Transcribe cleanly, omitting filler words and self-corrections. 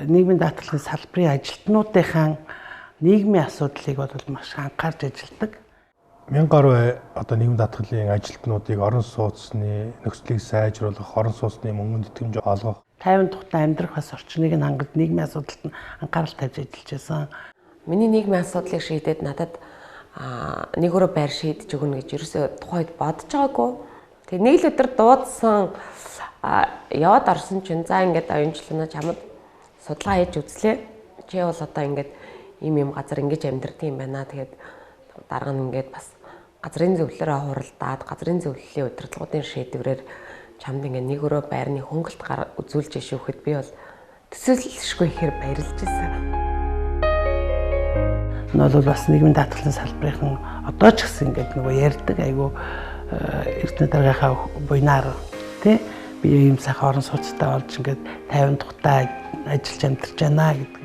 Нийгмийн даатгалын салбарын ажилтнуудынхаа нийгмийн асуудлыг бол маш анхаарч ажилладаг. 1000 гаруй одоо нийгмийн даатгалын ажилтнуудыг орон сууцны нөхцөлийг сайжруулах, орон сууцны мөнгөн тэтгэмж олгох, 50 тухтай амьдрах бас орчныг нь хангаж, нийгмийн асуудалд нь анхаарал тавьж ажиллаж байсан. Миний нийгмийн асуудлыг шийдээд надад нэг өрөө байр шийдэж өгнө гэж ерөөсөө тухайд бодож байгаагүй. Тэгээ нэг л өдөр дуудсан, яваад орсон чинь за ингээд оюунчлаа, чамд судалгаа хийж үзлээ. Чи бол одоо ингээд ийм ийм газар ингэж амьдрдаг юм байна. Тэгээд дарга нь ингээд бас газрын зөвлөлөөрөө хуралдаад, газрын зөвлөлийн удирдлагуудын шийдвэрээр чамд ингээд нэг өрөө байрны хөнгөлт үзүүлж шүүхэд би бол төсөөлшгүй ихээр баярлж байсан. Энэ бол бас нийгмийн даатгалын салбарын одоо ч гэсэн ингээд нөгөө ярьдаг, айгүй Эрдэнэ даргийнхаа буйнаар тий, би ийм сайхан орон сууцтай болж ингээд 50 тухтай ажиллаж амьдарч байна гэдэг.